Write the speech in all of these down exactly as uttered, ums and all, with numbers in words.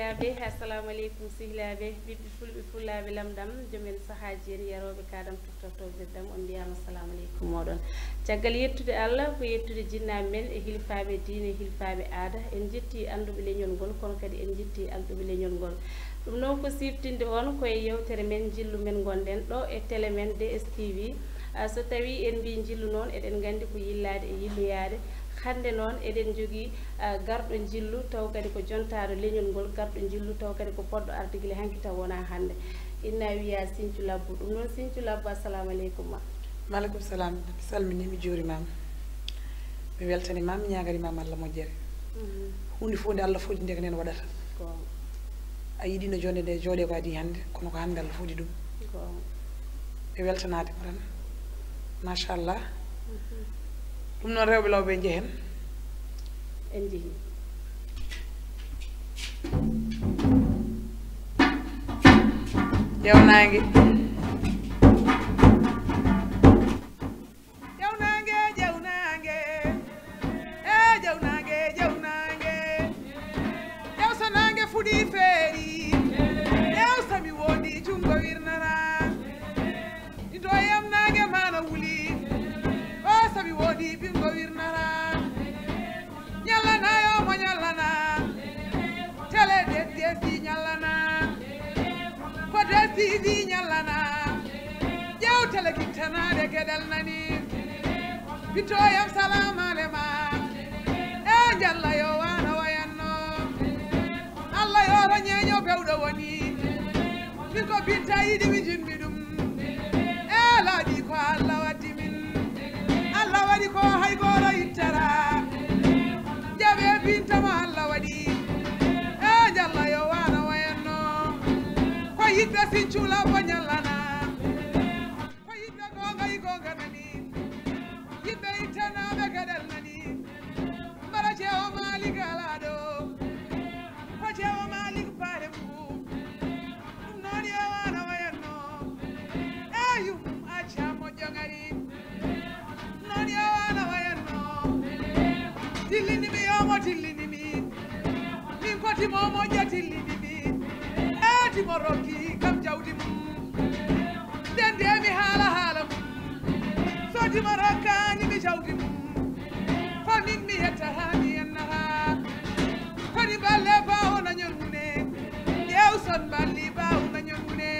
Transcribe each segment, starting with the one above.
Sehilaaɓe, assalamu aleykum. Sehilaaɓe, ɓiɓɓe fulɓe, fulaaɓe lamɗam, joom en sahaaji en, yarooɓe kaadam, tottortooɓe ɓerdam, on mbiyaama assalamu aleykum mooɗon. Caggal yettude Allah, ko yettude jinnaaɓe men e hilifaaɓe diine, hilifaaɓe aada. En njetti annduɓe leñol ngol, kono kadi en njetti alɗuɓe leñol ngol. Ɗum noon ko siftinde on ko e yewtere men, njillu men ngonɗen ɗo e tele men D S T V. Ah, so tawii en mbii njillu noon, eɗen nganndi ko yillaade e yilloyaade. Hannde noon eɗen njogii, ah, garɗo njillu, taw kadi ko jontaaɗo leñol ngol, garɗo njillu, taw kadi ko poɗɗo arde gila hanki taw wonaa hannde. Inna wiya Sinthiou Labou. Ɗum noon Sinthiou Labou, assalamu aleykum ma. Maaleykum salaam. Mi salminii, mi juurimaama. Mi weltaniima, mi ñaagariima Allah moƴƴere. Mhm. Huunde fof nde Allah fodi nde ko nden waɗata. Ko. A yiɗino joonde nde jooɗe ko adii hannde, kono ko hannde Allah fodi ɗum. Ko. Ɓe weltanaade mo tan. Machallah. Mhm. Ɗum noon rewɓe lawɓe njehen. En njehii. Jewnaange. Jewnaange, jewnaange. E jewnaange, jewnaange. Jew so naange fuɗi feeri. Jew so mi wondi junngo wirnata. Ɗi to yam naange mana wuli. O so mi wondi bingo wirnata. Ñallana yo mo ñallana. Tele D S D ñallana. Ko D S D ñallana. Ƴeew tele kittanaade geɗal nani. Bittoyam salamale ma. E njalla yo wano wayanno. Allah yo to ñeeño bewɗo woni. Min ko Binta yiɗi mi jimmi ɗum. E laaɗi ko Allah waddi min. Allah waɗi ko hay gooto ittata. Jaɓe Binta mo Allah waɗi. E njalla yo wano wayanno. Ko yiɗɓe Sinthiou Labou ñallana. Ko yiɗɓe goonga e goonga nani. Yiɗɓe ittanaaɓe gaɗal nani. Mbara ceewo Maalik alaaɗo. Ko ceewo Maalik paale mum. Ɗum noon yo wano wayanno. E yum acca moƴƴo ngari. Noon yo wano wayanno. Tillini mi yo mo tillini mi. Min ko timo moƴƴo tillini mi. E timo rokki kam jawdi mum. Nden de mi haala haala mum. So timo rokkaani mi jawdi mum. Ko min mi yettata mi yennata. Koni balle baawo na ñon mune. Ƴeew son balli baawo na ñon mune.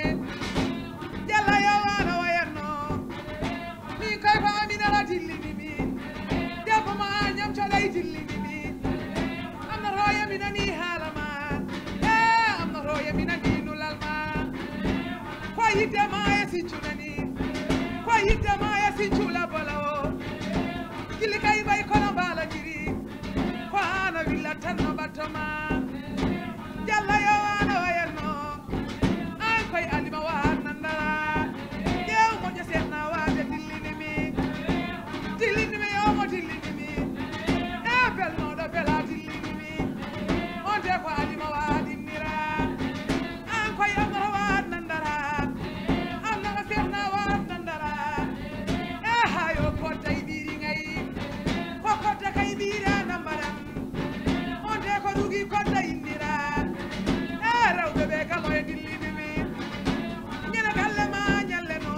Jalla yo wano wayanno. Min kay ko Aminata dillini mi. Debbo ma ñam coɗay dillini mi. Amnatooya mi nani haala ma. E amnatooya mi nani nulal ma. Ko yiɗde ma e Sinthiou nani. Ko yiɗde ma e Sinthiou Labou o. Gili kay mbay kono mbaalandiri. Ko an a willat tan no ɓatto ma. Jalla yo wano wayanno. An koy Alima Wahab Nandara. Ƴeew moƴƴo seetna waade dillini mi. Dillini mi yo mo dillini mi. E belnoɗo bela dillini mi. On de ko Alima Wahab innira. An koy Amara Wahab Nandara. Amara seetna Wahab Nandara. E hayo kodda e ɓiiri ngay. Ko kodda kay ɓiira nambaram. On de ko rugi kodda innira. E rewɓe ɓe galo e dillini mi. Ñande galle ma ñalleno.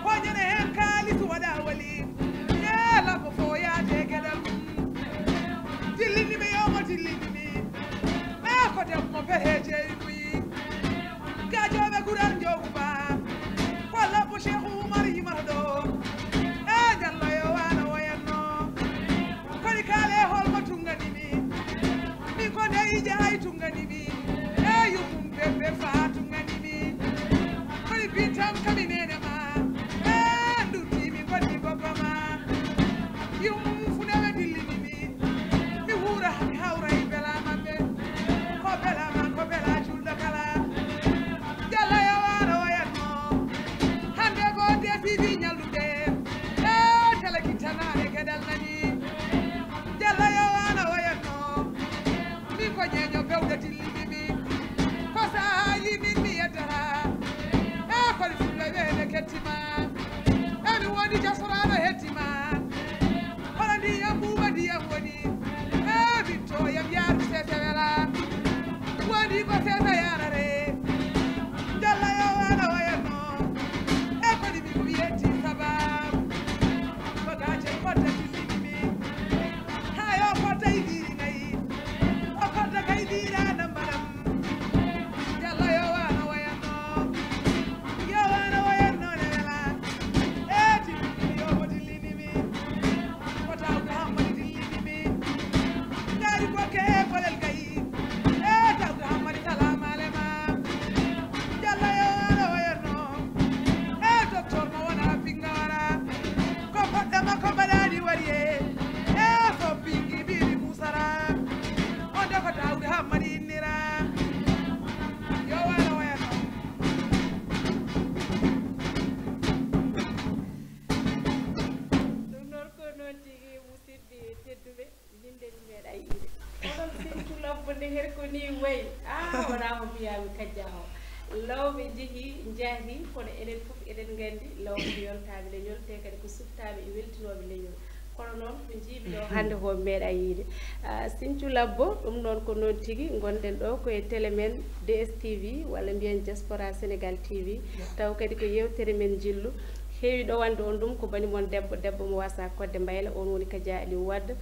Ko ñande heen kaalis waɗa wali. E labbo fo yaade geɗal mum. Dillini mi yo mo dillini mi. E ko debbo mo pehe jeeyi muyi. Gajooɓe Kural Njoogu Ba. Ko labbo Cheikh Oumar yimata ɗo. E Jallo yo wano wayanno. Koni kaale hol mo tungani mi. Min ko nde ije ay tungani mi. E yummum bebbe fa tungani mi. Koni bintam kami nene ma. E ndutti min koni bobba ma. Yummum fu ndewe dillini mi. Mi wuura mi hawra e bela maɓɓe. Ko bela ma ko bela julɗo kala. Jalla yo wano wayanno. Hande go D S D ñallude. E tele kittanaɗe geɗal nani. Jalla yo wano wayanno. Min ko ñeeño bewɗe dillini mi. Ko saaji min mi yeddata. E koni fulɓe ɓe ne kettima. E mi woni jasoraɗo hettima. Hono ndiyam buuba ndiyam woni. E min to yam yaaru sesewela. Won Her ko ni wayi. Ah, wonaa ko mbiyaami kajja o. Lawɓe njehi, njahi, kono enen fof eɗen nganndi lawɓe ko yontaaɓe leñol, te kadi ko suɓtaaɓe e weltinooɓe leñol. Kono noon ko njiimi ɗo hannde ko meeɗa yiide. Ah, Sinthiou Labbo, ɗum noon ko noon tigi, ngonɗen ɗo ko e télé men D S T V, walla mbiyen Diaspora Sénégal T V. Taw kadi ko yeewtere men njillu. Heewi ɗowande on ɗum ko bani mon debbo, debbo mo wasa kodde mbayla, on woni Kadia Aliou Wade.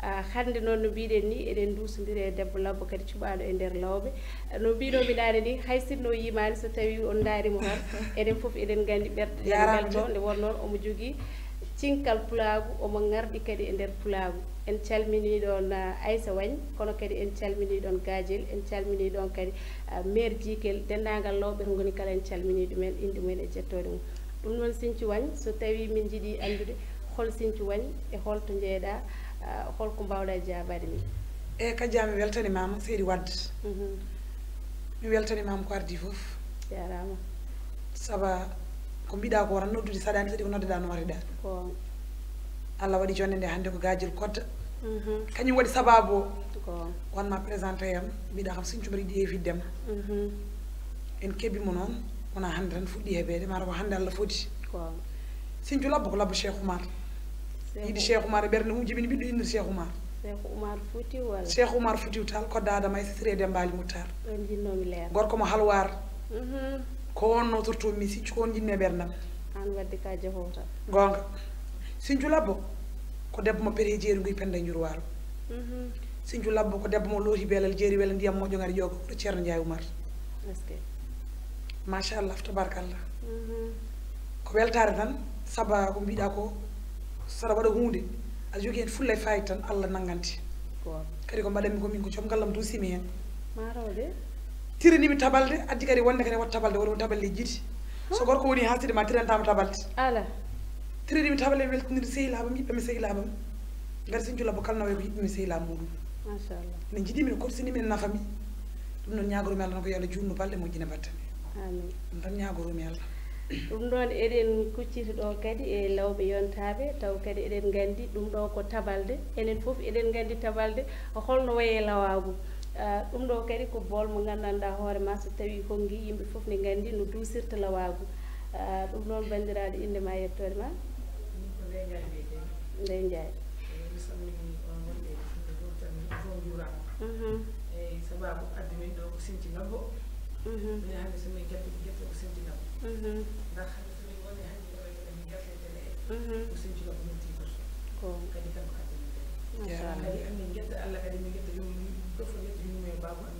Ah, hannde noon no mbiɗen ni, eɗen nduusondiri e debbo labbo kadi cuɓaaɗo e nder lawɓe. No mbiɗo mi naane ni, hay sinno yimaani, so tawi on ndaarimo tan, enen fof eɗen nganndi ɓerɗe ɗen Jaaraama belto, nde wonnoon omo jogii cinkal pulaagu, omo ŋarɗi kadi e nder pulaagu. En calminii ɗoon, ah, Aissa Wagne, kono kadi en calminii ɗoon Gadiel, en calminii ɗoon kadi, ah, maire Jikel, denndaangal lawɓe to ngoni kala en calminii ɗumen, innde mumen e jettoode mum. Ɗum noon Sinthiou Wagne, so tawii min njiɗii anndude hol Sinthiou Wagne e hol to njeeyɗaa, ah, hol ko mbaawɗaa jaabaade min? Eey, Kadia, mi weltanimaama, Seydi Wade. Mhm. Mi weltanimaama ko ardii fof. Jaaraama. Saba ko mbiɗaa ko tan noddude saɗaani, so tawi ko noddeɗaa nooteɗaa. Ko. Allah waɗi jonnde nde hannde ko Gadiel Kodda. Mhm. Kañum waɗi sabaabu o. Ko. Won ma présenté yam, mbiɗaa kam Sinthiou mbaɗi ɗi e fiddema. Mhm. En keɓii mo noon, wonaa hannde tan fuɗɗii heɓeede, mataw ko hannde Allah foti. Ko. Sinthiou Labbo ko Labbo Cheikh Oumar. Cheikh Yiɗi Cheikh Oumar e ɓernde mum, jibini ɓiɗɗo innir Cheikh Oumar. Cheikh Oumar Foutiyou walla? Cheikh Oumar Foutiyou Tall, Kodda Adama e Sisiri e Demba Ali Moutar. Ɗon jinnoomi leer. Gorko mo halwaar. Mhm. Ko on notortoomi Sinthiou, ko on jinni e ɓerndam. Aan wadde ka jehoowo tan. Goonga. Sinthiou Labbo ko debbo mo pete jeeri nguy penda e njuru waalo. Mhm. Sinthiou Labbo ko debbo mo looti beelal jeeri wela ndiyam moƴƴo ngari ƴooga, ko Ceerno Njaay Umar. Est-ce que? Machallah, tabarakallah. Mhm. Ko weltaare tan, saba ko mbiɗa ko, saɗa waɗa huunde, aɗa jogii heen fulla e faayida tan, Allah nanngante. Ko. Kadi ko mbaɗanmi ko min ko joom ngallam duusimi heen. Maaro de. Tirinimi tabalde, addi kadi wonde kadi waɗ tabalde, waɗo tabalde jiidi. So gorko woni haa sidi ma tirantaama tabalde. Ala. Tirinimi tabalde, mi weltiniri sehilaaɓe am, yiɓɓe mi sehilaaɓe am. Ngati Sinthiou Labbo kala na wayi ko yiɗmi sehilaaɓe muɗum. Machallah. Ene jiɗimi, ene korsini mi, ene nafa mi. Ɗum noon ñaagoroomi Allah noon ko yo Allah juutnu balɗe, moƴƴina batte. Amin. Ɗum tan ñaagoroomi Allah. Ɗum ɗoon eɗen kucciti ɗo kadi e lawɓe yontaaɓe, taw kadi eɗen nganndi ɗum ɗo ko tabalde. Enen fof eɗen nganndi tabalde holno wayi e lawaagu. Ah, ɗum ɗo kadi ko bool mo nganndanɗaa hoore ma, so tawii honngi yimɓe fof ne nganndi no duusirta lawaagu. Ah, ɗum noon banndiraaɗo, innde ma e yettoode ma? Min ko Ndeye Ndiaye mbiyetee. Ndeye Ndiaye. Eey, mi salminii on wonɓe e fulɓe fof, tan yimɓe fof njuuraama. Mhm. Eey, sabaabu addi min ɗo ko Sinthiou Labbo. Mhm. Min hannde so min ketto, ketto ko Sinthiou Labbo. Mhm. Ndax hannde so min woni hannde ko ɓe min ngarti e télé he. Mhm. Ko Sinthiou Labbo min tiitorto. Ko. Kadi kanko addi min kadi. Machallah. Kadi amin ngetta Allah kadi min ngetta yumma, min fof ngetta yumma e baaba am.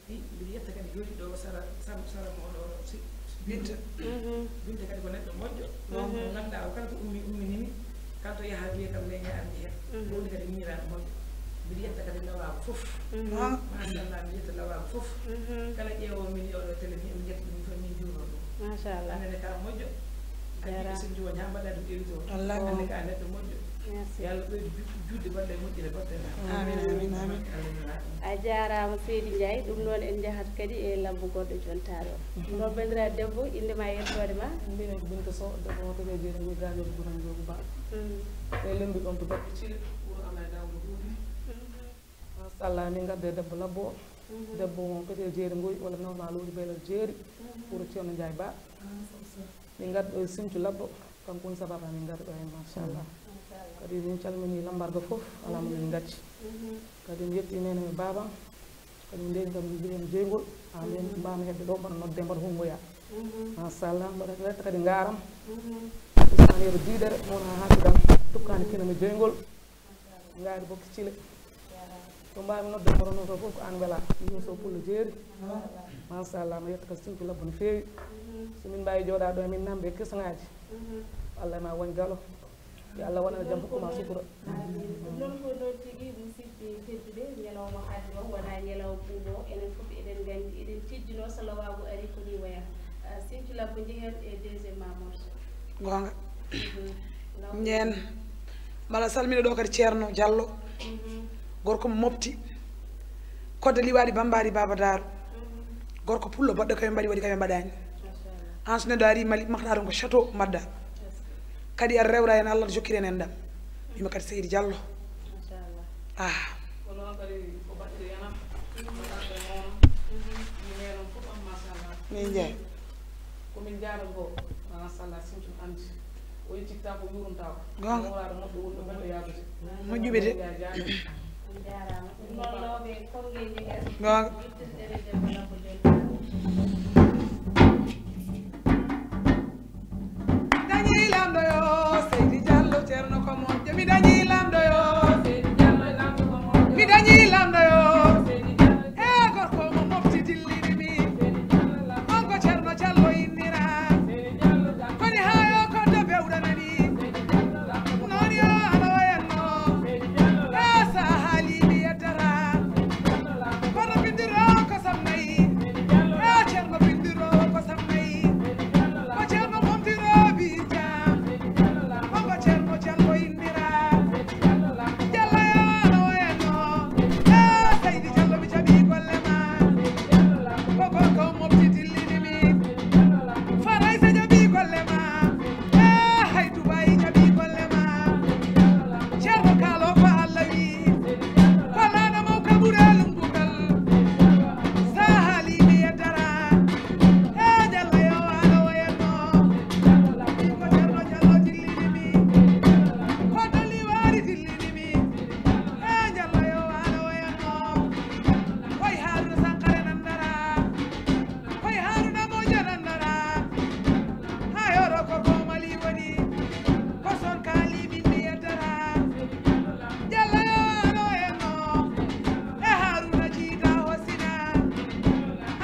Mbiɗa yetta kadi jooɗiiɗo o sara, sara, sara mo ɗo, si, Binta. Mhm. Binta kadi ko neɗɗo moƴƴo. Mo, mo ngannduɗaa o kala ko ummi, umminimi, kala to yaha wiye kam leña ardi heen. Mhm. Ɗum woni kadi miñiraaɗo moƴƴo. Mbiɗa yetta kadi lawaago fof. Mhm. Ah. Machallah, mi yetta lawaago fof. Mhm. Kala ƴeewo min e oɗo télé ni, mi yetta ɗum fof, min njuurno ɗum. Machallah. Annene ka moƴƴo. Jaaraama. Addi ɓe so njuwa ñaam mbaɗa ɗum ƴeewito. Wallaahi. Annene ka neɗɗo moƴƴo. Merci. Yo Allah ɓeydu ju-, juutde balɗe moƴƴere batte men. Amin, amin, amin. A jaaraama Seydi Ndiaye. Ɗum noon en njahat kadi e labbo goɗɗo jontaaɗo. Mhm. Ɗum ɗo banndiraaɗo debbo, innde ma e yettoode ma? Mbiyetee ko Binta Sow, debbo mo to Jeeri Nguy, Gaajoor Guran Joogu Ba. Mhm. E lembi ɗon to Bakki Cile, wuro Amay Daw mo Duubi. Mhm. Machallah, min ngadde debbo labbo o. Mhm. Debbo mo pete jeeri ngoy, walla nawma loori beelal jeeri. Mhm. Wuro Ceerno Njaay Ba. Ah, so, so. Min ngaddi ɗo e Sinthiou Labbo, kanko woni sababu amin ngari ɗo heen, machallah. Machallah. Kadi min calmini Lambarga fof, alaa mo min ngacci. Mhm. Kadi mi yetti nene e baaba, kadi min ndeeni kam min njiɗi heen jeygol, haa min mbaawa heɓde ɗo, mbaɗa nodde, mbaɗa hunngoya. Mhm. Machallah, mbaɗa retta kadi ngaaram. Mhm. Usmane Yero Diidere, mawna haa Hasidam, tukkaani kina mi jeygol. Ngaari Bokki Cile. Ko mbaawmi nodde mboɗo noto fof ko aan wela. Min so pullo jeeri. Machallah, mi yetta ka Sinthiou Labbo no feewi. So min mbaawi jooɗaade ɗo, min namde e kesŋaaji. Allah ma woñ galo. Yo Allah waɗan jam, hokku ma sutura. Amin. Ɗum noon ko noon tigi, musidɓe tedduɓe, ñalawma hannde o wonaa ñalawma ɓuuɓo. Enen fof eɗen nganndi, eɗen teddinoo so lawaagu arii ko nii wayata. Ah, Sinthiou Labbo, njehen e deuxième ma morceau. Goonga. Mhm. Ñeen. Mbaɗa salmina ɗo kadi Ceerno Jallo. Mhm. Gorko mo mofti. Kodde liwaaɗi bambaɗi Baaba Daaro. Mhm. Gorko pullo baɗɗo kañum mbaɗi, waɗi kañum mbaɗaani. Machallah. An so neɗɗo ari Mali, makkaɗa ɗum ko château mbaɗɗa. Kadi aɗa rewra heen Allah, aɗa jokkira heen enɗam. Wima kadi Seydi Jallo. Machallah. Ah. Ko noon kadi ko Min Njaay. Komin jaara goo, machallah, sintum andi o yettitta ko yurunta ko. Goonga. Mawlaɗo moƴƴo wonɗo moƴƴo yaadude. Moƴƴuɓe de. Jaajaa. Goonga. Dañi lamɗo yo Seydi Diallo, Ceerno ko moƴƴo. Mi dañi lamɗo yo Seydi Diallo, lamɗo ko moƴƴo. Mi dañi lamɗo yo. E gorko mo mofti dillini mi. On ko Ceerno Diallo innira. Koni hayo ko to bewɗanani. Noon yo ano wayanno. E sa haali mi yeddata. Kono bindiro ko samnayi. E Ceerno bindiro ko samnayi. Ko Ceerno momtiro bija. On ko Ceerno Diallo innira. Diallo yo ano wayanno. E Seydi Diallo mi jaɓi golle ma. Ko gorko mofti dillini mi. Farayse jaɓi golle ma. E hay Dubayi jaɓi golle ma. Ceerno kaalo ko Allah wi. Ko laana maw ka ɓure lumbugal. Sa haali mi yeddara. E Diallo yo ano wayanno. Ko Ceerno Diallo dillini mi. Ko Dali Wari dillini mi. E Diallo yo ano wayanno. Koy Haruna Sankare nandara. Koy Haruna Moƴƴo nandara. Ha yoro ko ko Mali woni. Ko son kaali min mi yeddara. Diallo yo ano wayanno. E Haruna jiida hosina.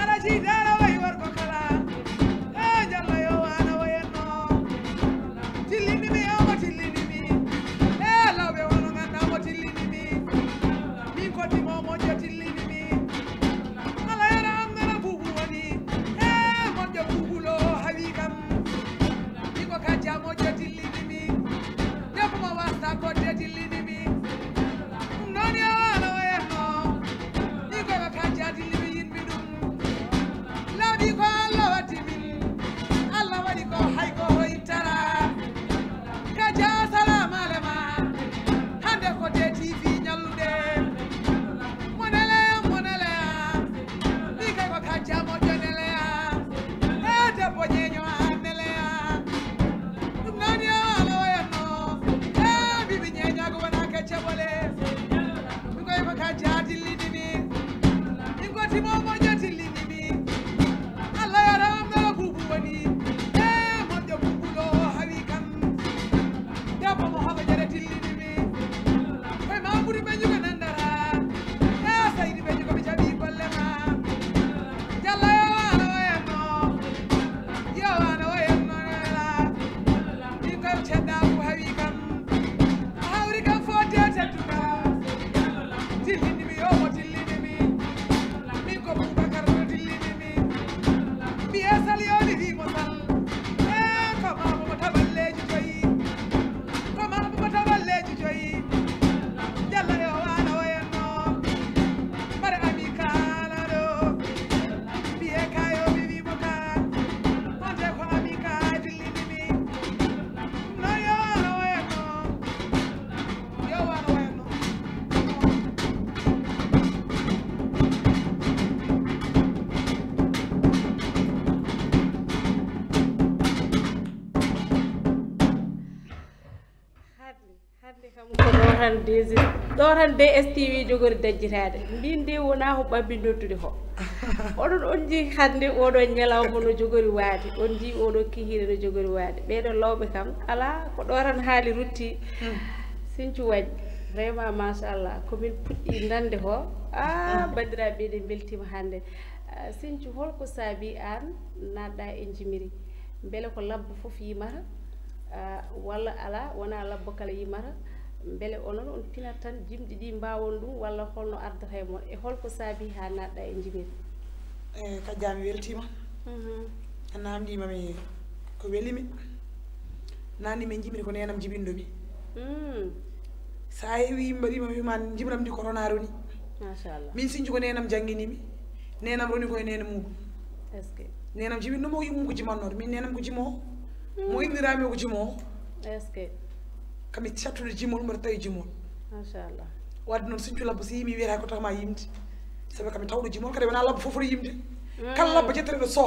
Ala jiida ala wayi warko kala. E Diallo yo ano wayanno. Tillini mi yo mo tillini mi. E lawɓe wono ganda mo tillini mi. Min ko timo moƴƴo tillini mi. Ala yara am nana bubu woni. E moƴƴo bubulo hawi kam. Min ko kajja moƴƴo tillini mi. Debbo mo wasta kodde tillini mi. Ɗum noon yo ano wayanno. Min ko ko kajja tillini yinmi ɗum. Laabi ko Allah waddi min. Allah waɗi ko hay goto ittara. Kajja salaam alema. Hande ko de T V ñallude. Mo neleya, mo neleya. Ni kay ko kajja moƴƴo neleya. E debbo ñeño an neleya. Ɗum noon yo Allah wayanno. E mbiɓe ñeñago wona kacce ɓole. Ɗum koy ko kajja dillini mi. Min ko timo moƴƴo dillini mi. Allah yara am ɗo bubu woni. E moƴƴo bubulo hawi kam. Debbo mo hoɓe jere dillini mi. Koye ma ɓuri ɓe ñugo nandara. E saydi ɓe ñugo mi jaɓi golle ma. Jalla yo ano wayanno. Yo ano wayanno nela. Min koye ceddaku hawi kam. A hawri kam fodde tedduka. Dillini mi yo mo dillini mi. Min ko Boubacar no dillini mi. Mbiye sal yo mi wimo sal. E ko mamomo taballeji joyi. Ko mamomo taballeji joyi. Jalla yo wano wayanno. Mbaɗa ami kala ɗo. Mbiye kayo mi wimo ka. Onte ko ami ka dillini mi. No yo wano wayanno. Yo wano wayanno. Hannde, hannde kam ko ɗo tan D S, ɗo tan D S T V jogori dajjitaade. Mbin de wonaa ko ɓambi noddude ko. Oɗon on njii hannde oɗo ñalawma no jogori waade, on njii oɗo kihiiɗe no jogori waade. Ɓeeɗo lawɓe kam alaa ko ɗo tan haali rutti. Sinthiou Wagne, vraiment machallah, ko min puɗɗii nande ko. Ah, banndiraaɓe ɓe mbeltiima hannde. Ah, Sinthiou, holko saabi aan naatɗa e njimiri? Mbele ko labbo fof yimata? Ah, walla alaa, wonaa labbo kala yimata? Mbele onon on pinat tan jimɗi ɗi mbawon ɗum, walla holno ardata e mon? E holko saabi haa naatɗa e njimiri? E kajja mi weltiima. A namdiima mi ko welimi. Nani min jimiri ko nenam jibinɗo mi. Mm. Sa heewi yimɓe ɗima wima jibinam ndi corona roni. Machallah. Min Sinthiou ko nenam jangini mi. Nenam roni koye nene muɗum. Est-ce que? Nenam jibinɗo mo yumum ko jimannoto. Min nenam ko jimo. Mo innirami o ko jimo. Est-ce que? Kami cattude jimol mbaɗa tawi jimol. Machallah. Wadde noon Sinthiou labbo si yimi wiyata ko takma yimde. Sabu kami tawɗo jimol kadi wona labbo fof foti yimde. Kala labbo jettereɗo so.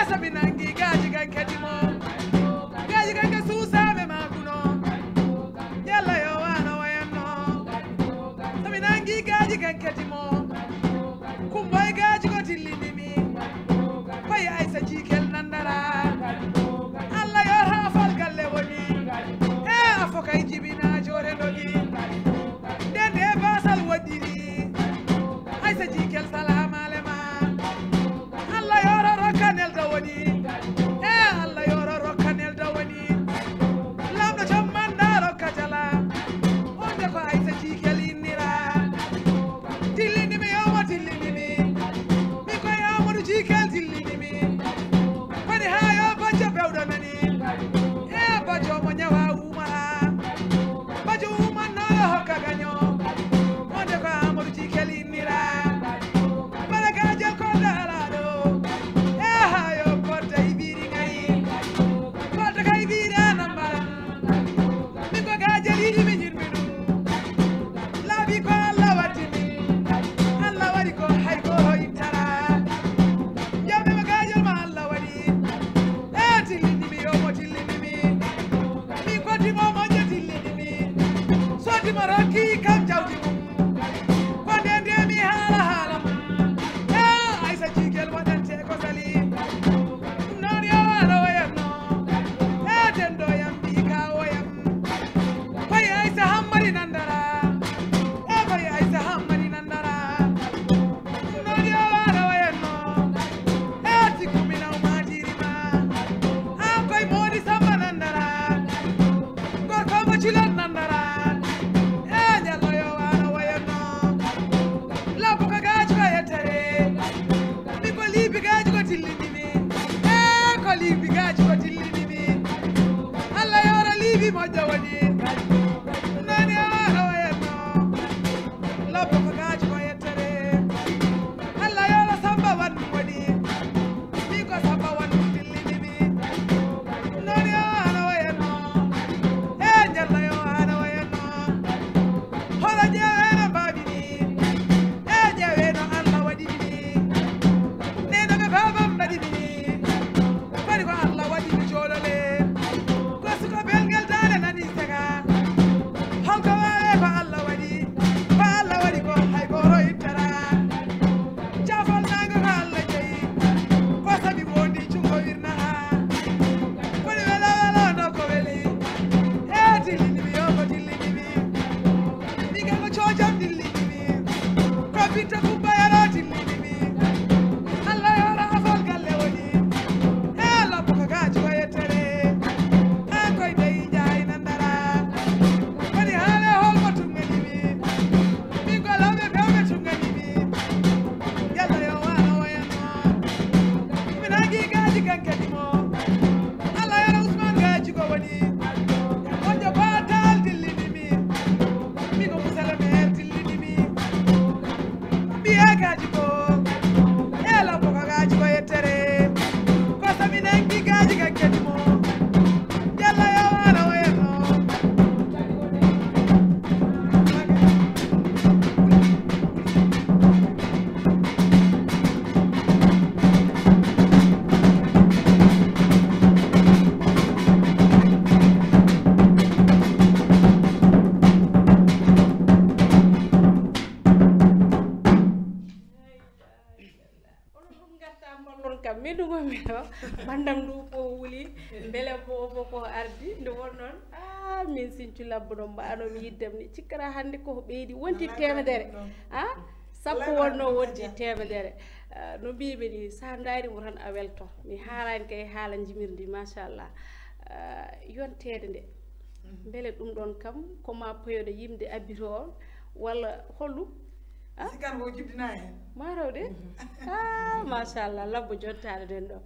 Esa mi nangi gaaji gan kadi mo. Gaaji gan ka suusaaɓe maakuno. Yalla yo waano wayanno. So mi nangi gaaji gan kadi mo. Kumboy gaaji ko dillini mi. Koye Aysa Jikel nandara. Allah yo raafal galle woni. E afo kay jibina joore ndogi. Nden e basal woɗɗiri. Aysa Jikel salamale ma. Allah yoro rokka nelda woni. E Allah yoro rokka nelda woni. Andara, e Jallo yo wano wayanno. Labbo ka gaaji ko yettere. Mi ko liibi gaaji ko dillini mi. E ko liibi gaaji ko dillini mi. Allah yoro liibi moƴƴo woni. Nani o wano wayanno. Labbo ko gaaji ko yettere. Allah yoro Samba wan woni. Mi ko Samba wan dillini mi. Nani o wano wayanno. E Jallo yo wano wayanno. Hono ƴeeweno mbaɗi mi. E ƴeeweno Allah waɗi mi. Neno ɓe baabam mbaɗi mi. Kadi ko Allah waɗi mi jooɗole. Ko suka belngel daande nani sega. Holko waawe ko Allah waɗi. Ko Allah waɗi ko hay gooro ittara. Jafal nango ko Allah jeyi. Ko sabi wondi jungo wirnata. Koni wela wela no ko weli. E dillini mi yo ko dillini mi. Mi ga ko cojam dillini mi. Ko bitta kubba yaro dillini mi. Allah yoro afol galle woni. E labbo ko gaaji ko yettere. An koy dey jaay nandara. Koni haale hol ko tungani mi. Min ko lawɓe fewɓe tungani mi. Yalla yo wano wayanno. Mi nangi gaaji kan kadi mo. Allah yoro Usman gaaji ko woni. Wonjo batal dillini mi. Mi ko musala mer dillini mi. Mbiye gaaji ko. E labbo ko gaaji ko yettere. Ko sami nangi gaaji kan kadi mo. Yalla yo wano wayanno. Onon ɗum ngarta mballon kam, min ɗum on mino, bandam ndu ko wuli, mbele boobo ko ardi, nde won noon, ah, min Sinthiou Labbo noon mbaano mi yiddam ni, cikkata hannde ko ɓeydi, wonti temedere, ah, sappo wonno wonti temedere. Ah, no mbiimi ni, so a ndaari mo tan a welto, mi haalaani kay haala njimirndi, machallah. Ah, yonteede nde, mbele ɗum ɗon kam, ko ma peyoɗo yimde abbito on, walla holɗum? Ah? Sikkano ko jibdina hen. Mataw de? Ah, machallah, labbo jontaɗo nden ɗo.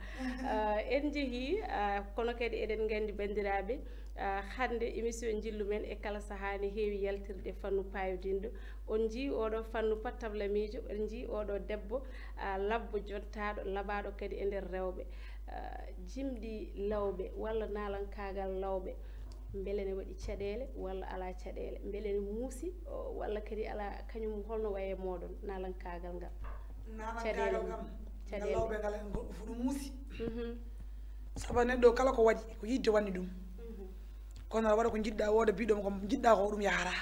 Ah, en jeehi, ah, kono kadi eɗen nganndi, banndiraaɓe, ah, hannde émission njillu men e kala sahaa ne heewi yaltirde fannu paayodinɗo. On njii oɗo fannu pattamlamiijo, on njii oɗo debbo, ah, labbo jontaɗo, labaɗo kadi e nder rewɓe. Ah, jimɗi lawɓe walla naalankaagal lawɓe, mbele ne waɗi caɗeele walla alaa caɗeele? Mbele ne muusi, o, walla kadi alaa, kañum holno wayi e mooɗon naalankaagal ngal? Naalankaagal kam, ngal lawɓe ngal en goɗɗo fof ɗum muusi. Mhm. Sabu neɗɗo kala ko waɗi, ko yiɗde waɗni ɗum. Mhm. Kono aɗa waɗa ko njiɗɗa, wooda biɗɗo ko njiɗɗa ko ɗum yahata.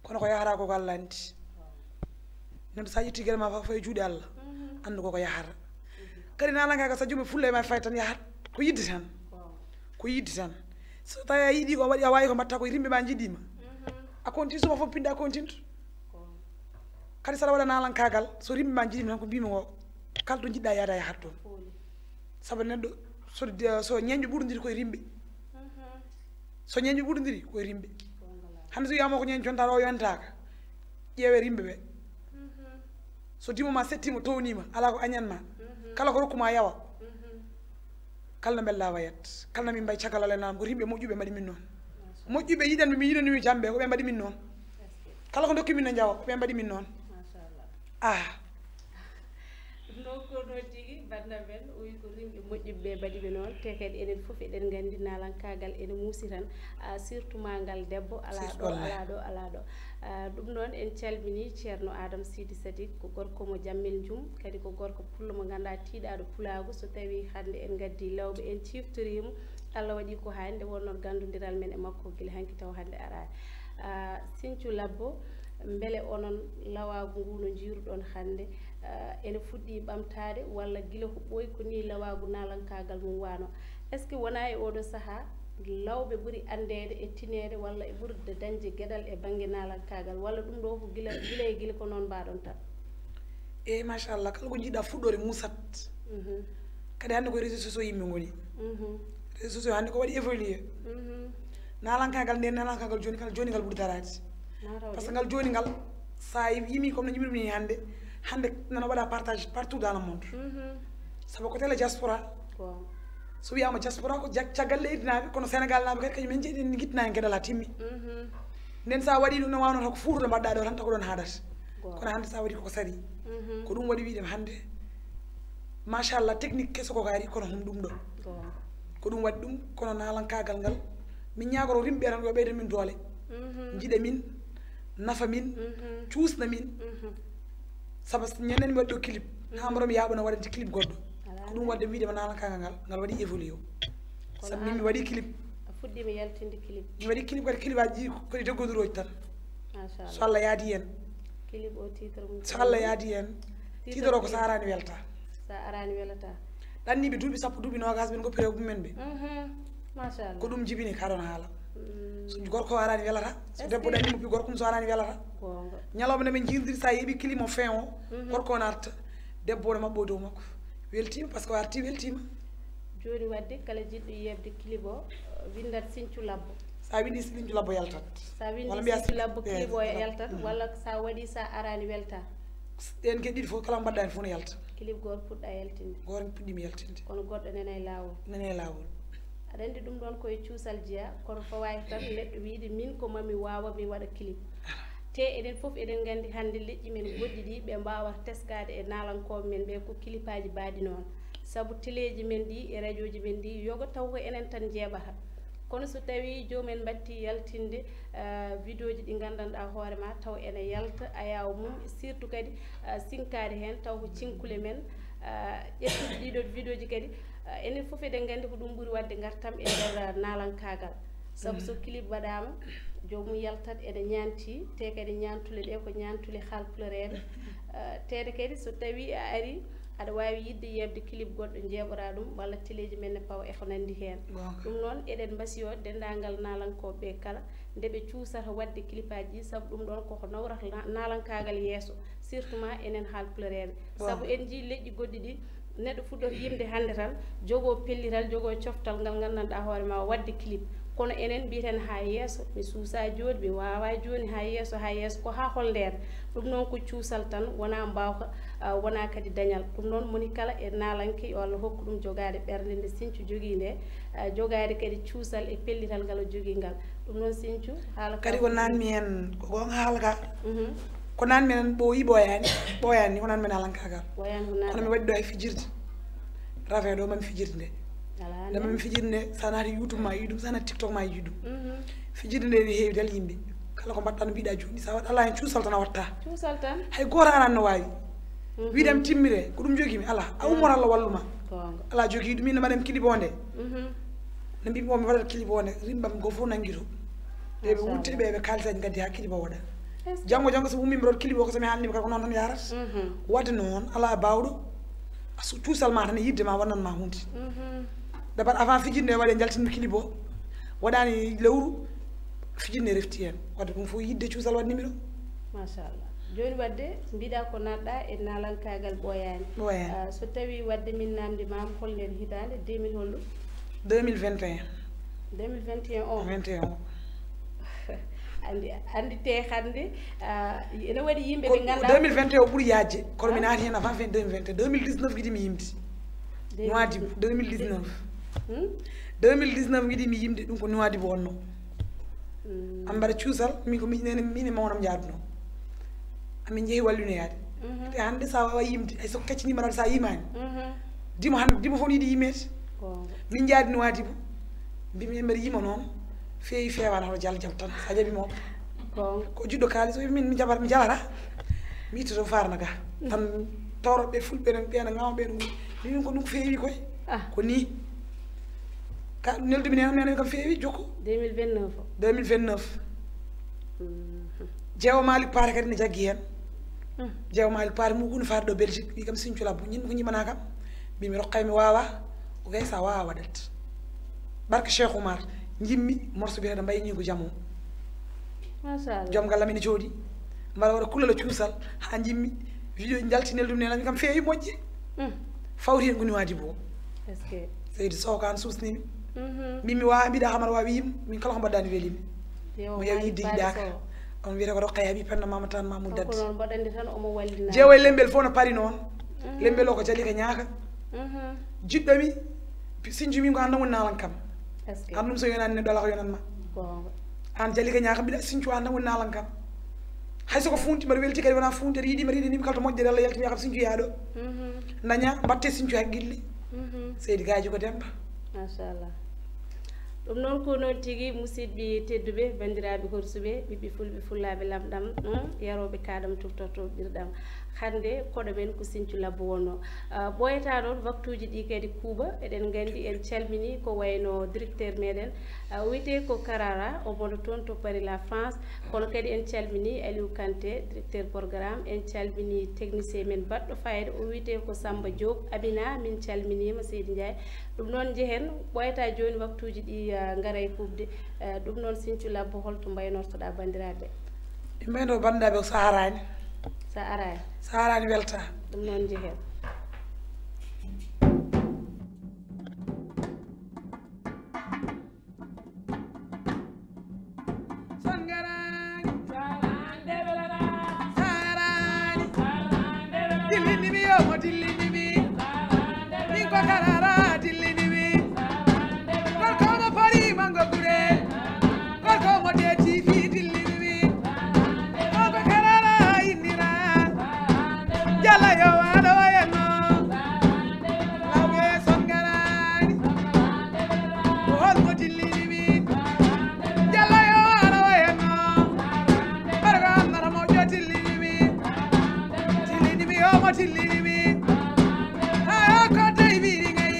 Kono ko yahata ko, ko Allah anndi. Neɗɗo so a ƴetti gere ma fof e juuɗe Allah, mhm, anndu ko ko yahata. Mhm. Kadi naalankaagal so a joomi fulla e ma fayi tan yahat. Ko yiɗde tan. Ko yiɗde tan. So tawi a yiɗi ko waɗi, a wawi ko mbatta ko rimɓe ma njiɗima. Mhm. A continue suba fof pinɗa continue. Kadi saɗa waɗa naalankaagal, so rimɓe ma njiɗima tan ko mbimi o, kala to njiɗɗa yaade a yahat toon. Sabu neɗɗo so, so ñeñƴo ɓurɗodiri koye rimɓe. Mhm. So ñeñƴo ɓurɗodiri koye rimɓe. Hannde so wiyama ko ñeñƴo jontaɗo o yontaka, ƴeewe rimɓe ɓe. Mhm. So dimo ma settima, townima, ala ko añan ma. Mhm. Kala ko rokkuma yawa. Mhm. Kala no mbella wayat. Kala no min mbayi caggal Allah e nanam ko rimɓe moƴƴuɓe mbaɗi min noon. Moƴƴuɓe yiɗanmi, mi yiɗanimi jamɓe, ko ɓe mbaɗi min noon. Kala ko dokki min no jawa, ko ɓe mbaɗi min noon. Machallah. Ah. Ɗum noon ko noon tigi, bannda men, o wi ko rimɓe moƴƴuɓe ɓe mbaɗi ɓe noon, te kadi enen fof eɗen nganndi naalankaagal ene muusi tan, ah, surtout ma ngal debbo, alaa ɗo, alaa ɗo, alaa ɗo. Ah, ɗum noon en calmini Ceerno Adama Sidi Sadik, ko gorko mo jammel njum, kadi ko gorko pullo mo ngannduɗaa tiiɗaaɗo pulaagu. So tawii hannde en ngaddi lawɓe, en ciftori mo, Allah waɗi ko hannde wonnoo ganndondiral men e makko gila hanki taw hannde araani. Ah, Sinthiou Labbo, mbele onon lawaagu ngu no njiiruɗon hannde, ah, ene fuɗɗi ɓamtaade walla gila ko ɓooyi ko nii lawaagu naalankaagal mum wano? Est-ce que wonaa e oɗo sahaa lawɓe ɓuri anndeede e tineede walla e ɓurde dañde geɗal e bannge naalankaagal, walla ɗum ɗo ko gila, gila e gila ko noon mbaɗon tan? Eeyi, machallah, kala ko njiɗɗa fuɗɗoore muusat. Mhm. Kadi hannde ko réseaux sociaux yimɓe ngoni. Mhm. Réseaux sociaux hannde ko waɗi évolué. Mhm. Naalankaagal nden, naalankaagal jooni kala, jooni ngal ɓuri daraade. Par ce que ngal jooni ngal, so a yimi comme no yimiri ni hannde, hannde nana waɗa partage partout dans le monde. Sabu ko tele diaspora. So wiyama diaspora ko jag- caggal leydi naaɓe, kono Sénégal naaɓe kadi kañum en jeeɗi en gittinaani geɗal ha timmi. Nden sa waɗi ɗum no wawno ko fuurude mbaɗɗa ɗo tan, tako ɗon haadata. Kono hannde sa waɗi koko sari. Ko ɗum waɗi wiide hannde, machallah, technique keso ko kaari, kono hum ɗum ɗo. Ko ɗum waɗi ɗum, kono naalankaagal ngal, min ñaagoro rimɓe tan yo ɓeydo min doole. Jiɗa min, nafa min, cuusna min. Sabu ñanden mi waɗi ɗo clip, ha mboɗo mi yaaɓa no waɗante clip goɗɗo. Ko ɗum waɗde wiide ma naalankaagal ngal, ngal waɗi évolué o. Sabu min mi waɗi clip. A fuɗɗima yaltinde clip. Mi waɗi clip kadi, clip aji ɗi ko ɗi deggoduroji tan. So Allah yaadi hen. Clip o titre mum. So Allah yaadi hen. Titre o ko sa arani welta. Sa arani welata. Ɗanniɓe duuɓi sappo, duuɓi nogas, min goppi rewɓe mumen ɓe. Machallah. Ko ɗum jibini kaɗon haala. So gorko o arani welata, so debbo ɗanni mo pi gorko mum so arani welata. Ñalawma nde min jirdiri, sa yeeɓi clip mo fin o, gorko o narta, debbo o no maɓɓo dow makko. Weltima par ce que o arti, weltima. Joni wadde kala jiɗɗo yeɓde clip o, windat Sinthiou Labbo. Sa windi Sinthiou Labbo yaltat. Sa windi Sinthiou Labbo clip o yaltat, walla sa waɗi sa arani welta. Ɗen ke ɗiɗi fof kala mbaɗɗa hen fof no yalta. Clip goto puɗɗa yaltinde. Goto puɗɗimi yaltinde. Kono goɗɗo nena e lawol. Nena e lawol. Aɗa andi ɗum ɗon koye cuusal jeeya, kono fawaki tan neɗɗo wiide min ko mami wawa mi waɗa clip. Te eɗen fof eɗen gandi hande leƴƴi men goɗɗi ɗi ɓe mbawata teskade e naalankooɓe men ɓe ko kilipaji baɗi noon. Sabu teleji men ɗi e radioji men ɗi yoga taw ko enen tan jeeɓata. Kono so tawi jomumen mbatti yaltinde, eh, vidéoji ɗi gandanɗa hoore ma taw ene yalta ayaw mum, surtout kadi, eh, sinkade hen taw ko cinkule men, eh, ƴettude ɗiɗo vidéoji kadi, eh, enen fof eɗen gandi ko ɗum ɓuri wadde gartam e nder, eh, naalankaagal. Sabu so clip waɗama, jomum yaltat ene ñanti, te kadi ñantule ɗe ko ñantule haalpulereɓe. Eh, tede kadi so tawi a ari, aɗa wawi yidde yeɓde clip goɗɗo jeeɓora ɗum, walla teleji men ne pawa e ko nandi hen. Ɗum noon eɗen mbasiyo dendagal naalankoɓe ɓe kala, nde ɓe cuusata wadde clipaji ɗi, sabu ɗum ɗon koko nawrata na- naalankaagal yeeso, surtout ma enen haalpulereɓe. Sabu en jii leƴƴi goɗɗi ɗi, neɗɗo fuɗɗoto yimde hannde tan, jogo pellital, jogo coftal ngal nganndanɗaa hoore ma wadde clip. Kono enen mbiyeten haa yeeso, mi suusa jooni, mi wawa jooni, haa yeeso, haa yeeso, ko haa hol ndeen? Ɗum noon ko cuusal tan, wona mbaawka, ah, wona kadi dañal. Ɗum noon moni kala e naalanke yo Allah hokku ɗum jogaade ɓernde nde Sinthiou jogii nde, ah, jogaade kadi cuusal e pellital ngal o jogii ngal. Ɗum noon Sinthiou, haala kadi ko nanmi heen, ko goonga haala ka. Mhm. Ko nanmi heen ɓooyi ɓooyaani, ɓooyaani ni ko nanmi heen haala ka. Ɓooyaani ko nanmi. Kono mi waɗi ɗo e fijirde. Rafe ɗo mami fijirde nde. Alaa nde mami fijirde nde, so a naati YouTube ma yiɗum, so a naati TikTok ma yiɗum. Mhm. Fijirde nde ne heewi dal yimɓe. Kala ko mbaɗɗa no mbiɗa jooni, so a waɗi alaa heen cuusal tan a watta. Cuusal tan. Hay gooto aran no waawi. Mhm. Wiɗam timmire, ko ɗum jogimi, alaa. A ummoto Allah walluma. Goonga. Alaa jogii ɗum, ina mbaɗam kilibo nde. Mhm. No mbiimi o mi waɗat clip o ne, rimɓam goo fof nangi to. Ɓe ɓe wutte ɓe ɓe kaalitaji gaddi ha clip o waɗa. Janngo janngo so ummi mbaɗat clip o ko so mi haalni ɓe kala ko noon tan yarat. Mhm. Wadde noon ala bawɗo. A su- cuusal ma tan e yidde ma wonnan ma hunde. Mhm. Dabar avant fijirde nde waɗe jaltinmi clip o. Waɗani lewru fijirde nde refti hen. Wadde ɗum fof yidde cuusal waɗnimi ɗo. Machallah. Jooni wadde mbiɗa ko natɗa e naalankaagal ɓooyaani. Ɓooyaani. Ah, so tawi wadde min namdi maam hol nden hitaande deux mille holɗum? Deux mille vingt et un. Deux mille vingt et un o. Vingt et un o. Andi, andi te hannde, ah, ene waɗi yimɓe ɓe ngannduɗaa. Deux mille vingt et un o ɓuri yaajde, kono mi naati heen avant vingt deux mille vingt et un. Deux mille dix-neuf ngiɗi mi yimde. Noadibu, deux mille dix-neuf. Hmm? Deux mille dix-neuf ngiɗi mi yimde, ɗum ko Noadibu wonno. Hmm. An mbaɗa cuusal, min ko min nene, min e mawnam njaadunoo. Amin njehi wallunoyaade. Mhm. Te hannde so a waawaa yimde, hay so kaccinii mbaɗa so a yimaani. Mhm. Dimo hannde, dimo fof no yiɗi yimeede. Goonga. Min njaadi Noadibu. Mbimi mbeɗa yima noon. Feewi feewaani hoto jal jam tan. So a jaɓi mo. Goonga. Ko jiɗɗo kaalis o min mi jaɓat mi jalata. Mi itta to farna ga. Tan tawroɓe fulɓe enen ɓe ene ŋawa ɓe ɗum. Mbimi ko ɗum ko feewi koy. Ah. Ko ni. Ka neldumi nena nena kam feewi jokko. Deux mille vingt-neuf o. Deux mille vingt-neuf. Mhm. Jeewo Malick Paté kadi ne jaggi heen. Mhm. Jeewo Malick Paté mu kuni faade ɗo Belgique, wi kam Sinthiou Labbo, ñin ko ñimana kam. Mbimi rokkay mi wawa, o gay sa wawa waɗat. Barke Cheikh Oumar, jimmi morceau biyeteɗo mbayi ñin ko jamo. Machallah. Joom galle amen ne jooɗi. Mbaɗa waɗa kulala cuusal, ha jimmi. Vidéo jaltinel ɗum nena, mi kam feewi moƴƴe. Mhm. Fawti heen ko Noadibu o. Est-ce que? Seydi Sow kan susnimi. Min mi wawa mbiɗa hamar wawi yim, min kala ko mbaɗɗani welimi. Mo yawi yidde yiɗaka. On wiyata ko Rokhaya ɓi Penda Mama Tan Mamoudou Dadde. Jeewo e lembel fof no pari noon. Lembel o ko Jalika Ñaaka. Jiɗɗomi, sinjumi ko an tan woni nalan kam. An ɗum so yonani neɗɗo ala ko yonanma. An Jalika Ñaaka mbiɗa sincu an tan woni nalan kam. Hay soko funti mbaɗa welti kadi wona funti aɗa yiɗi mbaɗa yiɗanimi kala to moƴƴere Allah yaltini yakam sincu yaɗo. Daña mbatte sincu haqqille. Seydi Gaji ko Demba. Machallah. Ɗum noon ko noon tigi, musidɓe tedduɓe, banndiraaɓe horsuɓe, ɓiɓɓe fulɓe, fullaaɓe lamɗam, hmm, yarooɓe kaɗam, tuftortooɓe ɓirɗam. Hannde koɗo men ko Sinthiou Labbo wonno. Ah, ɓooyataa noon waktuuji ɗi kadi kuuɓa, eɗen nganndi en calminii ko wayno directeur meɗen, ah, o wiyetee ko Karara, o wonno toon to Paris la France, kono kadi en calminii Aliou Kanté, directeur programme, en calminii technicien men baɗɗo fayida, o wiyetee ko Samba Diop, Amina, min calminiima, Seydi Ndiaye. Ɗum noon njehen, ɓooyataa jooni waktuuji ɗi, ah, ngaray kuuɓde. Ah, ɗum noon Sinthiou Labbo, holto mbaynortoɗaa banndiraaɓe? Ɗi mbayno banndiraaɓe ko so araani. So araani? So araani weltaa. Ɗum noon njehen. Dillini mi yo mo dillini mi. Min ko Karara dillini mi. Gorko mo pari mango gure. Gorko mo deti fi dillini mi. Ko ko Karara innira. Jalla yo walo wayenno. Lawɓe songarani. Ko hol mo dillini mi. Jalla yo walo wayenno. Barga annara mo jo dillini mi. Dillini mi yo mo dillini mi. Hayo ko tawi biri ngai.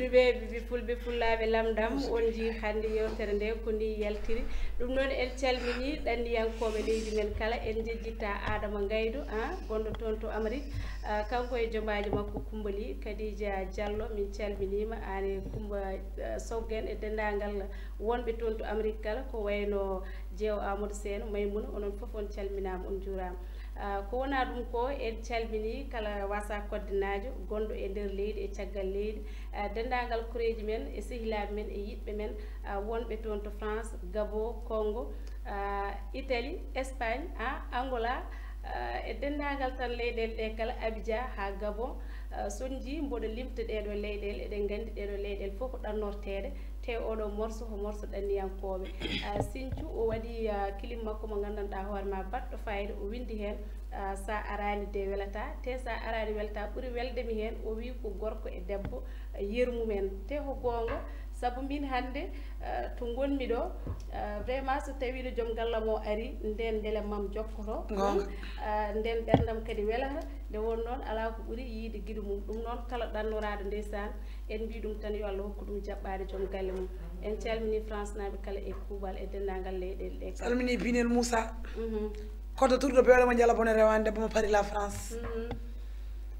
Ɓe ɓiɓɓe fulɓe, fullaaɓe lamɗam, on njii hannde yewtere nde ko ni yaltiri. Ɗum noon, en calminii ɗanniyankooɓe leydi men kala, en njejjittaa Aadama Ngaydu, ah, gonɗo toon to Amérique. Ah, kanko e jomaajo makko Kumbali, Kadija Diallo, min calminiima, aan e Kumba, ah, Soggen e denndaangal wonɓe toon to Amérique kala, ko wayno Jeew Amadou Seen, Maymuna, onon fof on calminaama, on njuuraama. Ah, ko wonaa ɗum ko, en calminii kala wasa koddinaajo gonɗo e nder leydi e caggal leydi, ah, denndaangal koreeji men e sehilaaɓe men e yiɗɓe men, ah, wonɓe toon to France, Gabon, Congo, ah, Italie, Espagne, ah, Angola, ah, e denndaangal tan leyɗeele ɗe kala, Abidjan haa Gabon. Ah, so on njii mboɗo limta ɗeeɗo leyɗeele, eɗen nganndi ɗeeɗo leyɗeele fof ko ɗannorteeɗe, te oɗo morso ko morso ɗanniyankooɓe. Ah, Sinthiou o waɗi, ah, kilim makko mo nganndanɗaa hoore ma baɗɗo fayida, o winndi heen, ah, sa araani de welataa, te sa araani welataa, ɓuri welde mi heen, o wii ko gorko e debbo, ah, yeru mumen. Te ko goonga, sabu min hannde, ah, to ngonmi ɗo, ah, vraiment so tawiino joom gallam o ari, nden mbele mam jokkoto. Goonga. Ah, nden ɓerndam kadi welata, nde won noon alaa ko ɓuri yiide giɗo mum. Ɗum noon kala ɗannoraaɗo ndeysaan, en mbii ɗum tan yo Allah hokku ɗum jaɓɓaade joom galle mum. En calminii France naaɓe kala e kuuɓal e denndaangal leyɗeele ɗe kala. Salminii Binel Moussa. Mhm. Koɗo turɗo bewɗe mo njala bone rewaani debbo mo Paris la France. Mhm.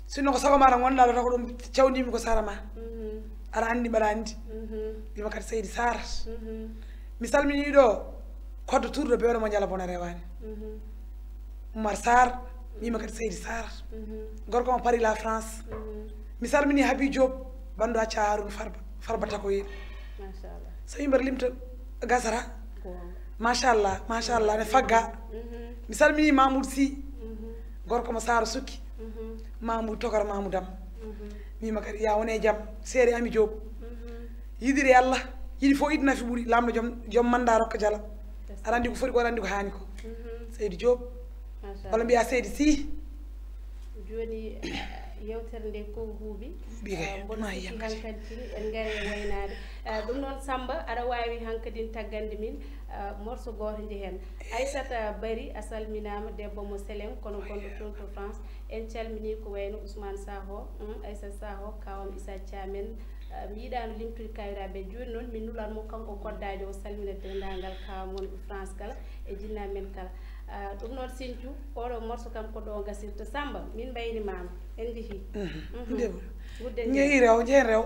Sinno ko sago ma ngonɗaa ɗo, taw ko ɗum cawndimi ko sara ma. Mhm. Aɗa anndi, mbaɗa anndi. Mhm. Wima kadi Seydi Sarr. Mhm. Mi salminii ɗo koɗo turɗo bewɗe mo njala bone rewaani. Mhm. Oumar Sarr, wima kadi Seydi Sarr. Mhm. Gorko mo Paris la France. Mhm. Mi salminii Habi Diop, banndo Acca Harouna Farba, Farba Takoyel. Machallah. So yimɓe limta gasata. Goonga. Machallah, machallah, ne fagga. Mhm. Mi salminii Mamoudou Sy, mhm, gorko mo Saara Sukki. Mhm. Mamoudou Tokar Mamoudou Am. Mhm. Wima kadi ya wone jam, seere Ami Diop. Mhm. Yiɗiri Allah, yiɗi fof yiɗi nafi ɓuri, lamɗo joom, joom manda rokka jala. Aɗa anndi ko foti ko, aɗa anndi ko haani ko. Mhm. Seydi Diop. Machallah. Walla mbiya Seydi Sy. Jooni, eh, yewtere nde ko huuɓi. Huuɓi kay, eh, mboɗo ma sikki yam kadi. Hankadi tini en ngari e waynaade. Eh, ɗum noon Samba, aɗa waawi hankadin taggande min, eh, morso gooto njehen. Aissata Bari, a salminaama, debbo mo Selem, kono gonɗo toon to France. En calminii ko wayno Ousmane Saho, mm, Aissata Saho, kawam Issa Thiam en, eh, mi yiɗaano limtude kawiraaɓe. Jooni noon, min nulan mo kanko koddaajo o salmina denndaangal kawam wonɓe France kala e jinnaaɓe men kala. Ah, ɗum noon, Sinthiou, oɗo morso kam ko ɗo gasirta. Samba, min mbaynimaama. En njehii. Mhm. Mhm. Ndew. Ngudden njehen. Njehii rew, njehen rew.